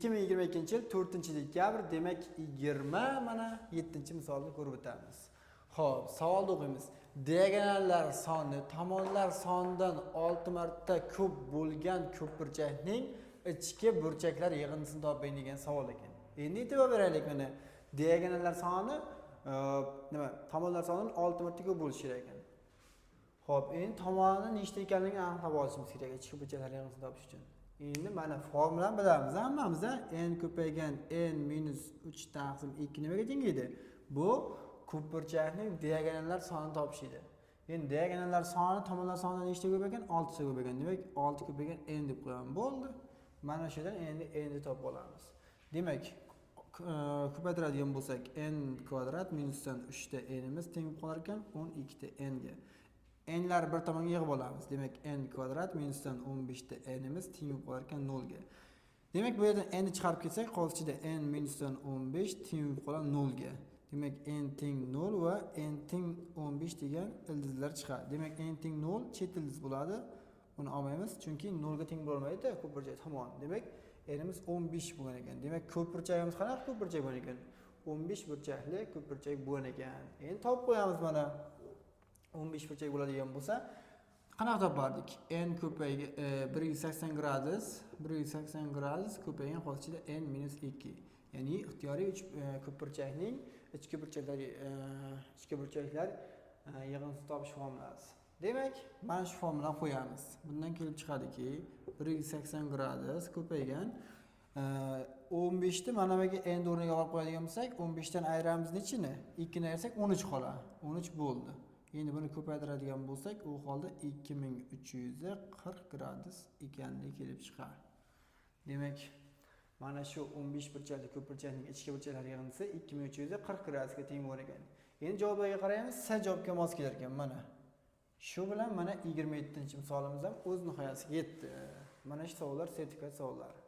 2022-yil 4-dekabr, demak 20 mana 7-misolni ko'rib o'tamiz. Xo'p, savolni o'qiymiz. Diagonallar soni tomonlar sonidan 6 marta ko'p bo'lgan ko'pburchakning ichki burchaklar yig'indisini toping degan savol ekan. Endi e'tibor beraylik mana. Diagonallar soni nima? Tomonlar sonidan 6 marta ko'p bo'lishi kerak ekan. Xo'p, endi tomoni nechta ekanligini aniqlab olishimiz kerak ichki burchaklar yig'indisini topish uchun. Endi mana formulani bilamiz hammamiz, n ko'paygan n minus 3 taqsim 2 nimaga teng edi? Bu ko'pburchakning diagonallar sonini topish edi. Endi diagonallar soni tomonlar sonidan nechta ko'p ekan? 6 ta ko'p ekan. Demak, 6 ko'paygan n deb qo'yaman. Bo'ldi. Mana shu yerdan endi n ni topib olamiz. Demak, ko'paytiradigan bo'lsak, n kvadrat minusdan 3 ta n'imiz teng bo'lib qolar ekan 12 ta n ga. N'lar bir tomonga yig'ib olamiz. Demak, n kvadrat minusdan 15 ta n'imiz teng bo'lib qolar ekan 0 ga. Demak, bu yerdan n ni chiqarib ketsak, qavs ichida n minusdan 15 teng bo'lib qoladi 0 ga. Demak, n teng 0 va n teng 15 degan ildizlar chiqadi. Demak, n teng 0 chet ildiz bo'ladi. Buni olmaymiz, chunki 0 ga teng bo'lmaydi ko'pburchak tomon. Demak, n'imiz 15 bo'lgan ekan. Demak, ko'pburchagimiz qanaqa ko'pburchak bo'lgan ekan? 15 burchakli ko'pburchak bo'lgan ekan. Endi topib qo'yamiz mana. 15 burchak bo'ladigan bo'lsa, qanaqa topardik? N ko'paygan 180 gradus, 180 gradus ko'paygan qavs ichida n minus 2. Ya'ni ixtiyoriy uch ko'pburchakning ichki burchaklar yig'indisini topish formulasi. Demak, mana shu formulani qo'yamiz. Bundan kelib chiqadiki, 180 gradus ko'paygan 15 ni mana bu yerga n o'rniga olib qo'yadigan bo'lsak, 15 dan ayiramiz nechini? 2 ni ayirsak 13 qoladi. 13 bo'ldi. Endi buni ko'paytiradigan bo'lsak, u holda 2340 gradus ekanligi kelib chiqadi. Demak, mana shu 15 burchakli ko'pburchakning ichki burchaklari yig'indisi 2340 gradusga teng bo'lar ekan. Endi javoblarga qaraymiz, S javobga mos kelar ekan mana. Shu bilan mana 27-misolimiz ham o'z nihoyasiga yetdi. Mana shu savollar sertifikat savollari.